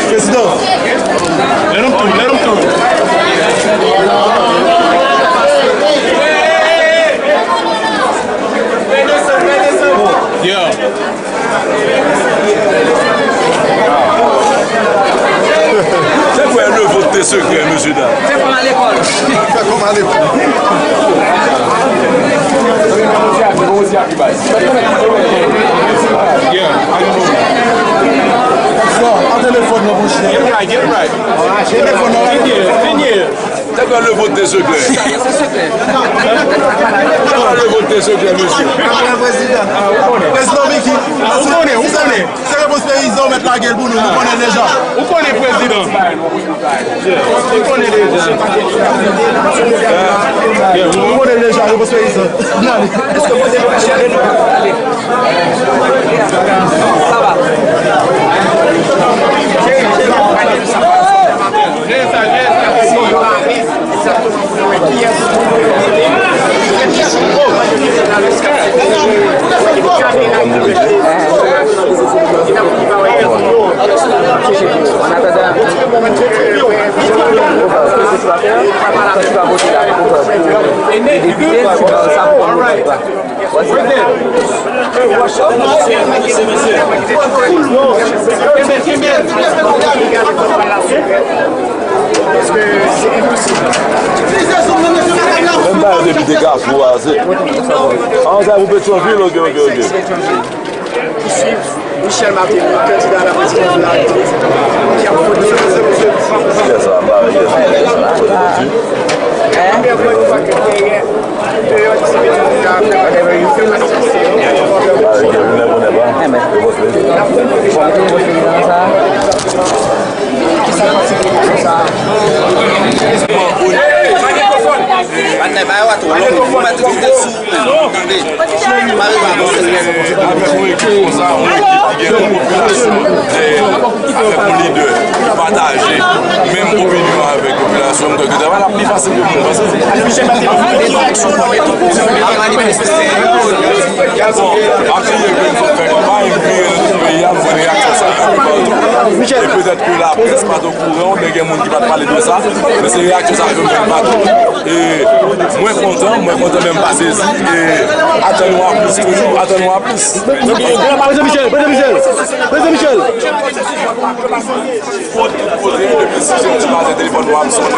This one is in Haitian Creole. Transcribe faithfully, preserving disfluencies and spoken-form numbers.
Prezidan. Let him through, let him through. Yeah. Se kwè le vot te sekrè, mesye dam? Fè kòm a lekòl. Fè kòm a lekòl. Yeah, I know. An telefòn nan, monchè. Get right, get right. Telefòn nan. Ten years, ten years. Tèt mwen, le vot te sekrè. Tèt mwen, le vot te sekrè, mesye. Prezidan. Prezidan Mickey. Ou konnen, ou konnen. Se repons peyizan, ou mèt lage l pou nou, nou konnen deja. Ou konnen, prezidan. Ou konnen deja. Ou konnen deja, repons peyizan. Èske poze nou kesyon de nou? Sa va. Menm bagay depite Kafou a, se. An, sa pou Petyonvil, ok, ok, ok. Ki swiv Michel Martelly, kandida a la prezidans de la Repiblik, ki ap pote. Yes, sir. Yes, sir. Hein? Patnè, bay yo a twò long, ou mèt kite sou. Avèk yon ekip konsa, yon ekip ki gen yon popilasyon dèyè l, avèk yon lidè ki pataje menm opinyon avèk popilasyon, m kwè ke travay la ap pi fasil pou moun. Paske ap kriye ke n fè kanpay, m vire nan tout peyi a, m wè reyaksyon sa. E petèt ke laprès pa t okouran, oubyen gen moun ki pa t pale de sa, men se reyaksyon sa ke m jwenn patou. E mwen kontan, mwen kontan, men m pa sezi. E atann nou a plis toujou, atann nou a plis. Prezidan Michel, Prezidan Michel, Prezidan Michel. Kote, kote, depi sis è di maten, telefòn nou ap sonnen.